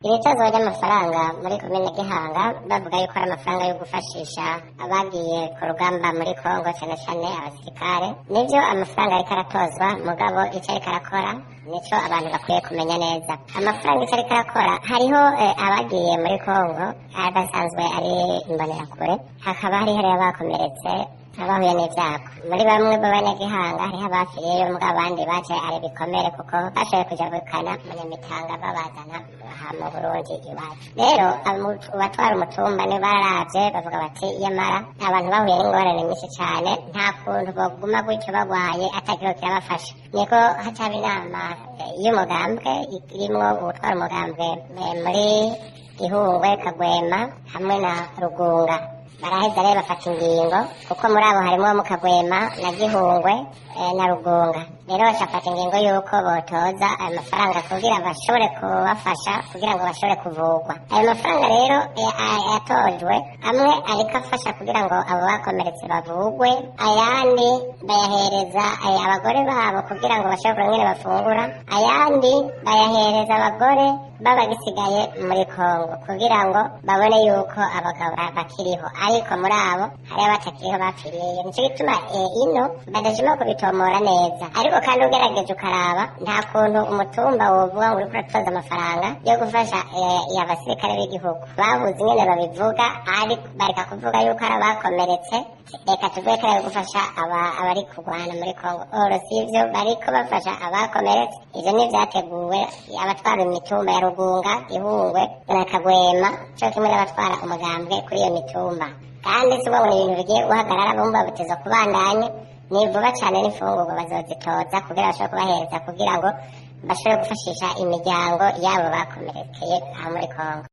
Iri tozwa ry'amafaranga muri komine Gihanga, bavuga yuko ari amafaranga yo gufashisha abagiye ku rugamba muri Kongo, cyane cyane abasirikare. Nivyo, amafaranga ariko aratozwa, mugabo icyo ariko arakora nico abantu bakwiye kumenya neza. Amafaranga icyo ariko arakora, hariho abagiye muri Kongo basanzwe ari imbonerakure, hakaba hariho abakomeretse, abahuye n'ibyago. Muri bamwe b'abanyagihanga hariho abapfiriyeyo, mugabo abandi baje ari bikomere, kuko bashoboye kuja gukana munyamitanga babazana aha mu Burundi iwacu. Rero abatwara umutumba ni bararavye, bavuga bati: "Yamara abantu bahuye n'ingorane nyinshi cane, nta kuntu boguma gutyo bagwaye atakiho kirabafasha." Niko hacaba inama y'umugambwe irimwo uwutwara umugambwe muri Gihungwe, Kagwema hamwe na Rugunga. Baraheza rero bafata ingingo, kuko muri abo harimo Mukagwema na Gihungwe na Rugunga. Rero bacafata ingingo y'uko botoza ayo mafaranga kugira bashobore kubafasha, kugira ngo bashobore kuvugwa. Ayo mafaranga rero yatojwe, amwe ariko afasha kugira ngo abo bakomeretse bavugwe, ayandi bayahereza abagore babo kugira ngo bashobore kuronka ingene bafungura, ayandi bayahereza abagore b'abagisigaye muri Kongo kugira ngo babone yuko abagabo bakiriho. Ariko muri abo hariho abatakiriho, bapfiriyeyo. Nico gituma ino badashima kubitomora neza. Ariko kandi ugerageje ukaraba, nta kuntu umutumba wovuga ngo uriko uratoza amafaranga yo gufasha abasirikare b'igihugu. Babuze ingene babivuga, ariko bareka kuvuga yuko ari abakomeretse, reka tuvuge ko ari ayo gufasha abari kurwana muri Kongo. Oro sivyo, bariko bafasha abakomeretse. Ivyo ni vyateguwe abatwara imitumba ya Rugunga, Gihungwe na Kagwema, co kimwe n'abatwara umugambwe kuri iyo mitumba. Kandi si ubwo ibintu bigiye guhagarara, bumva biteza kubandanya. Ni vuba cane n'imfungurwa bazozitoza kugira bashobore kubahereza, kugira ngo bashobore gufashisha imiryango yabo bakomerekeye aha muri Kongo.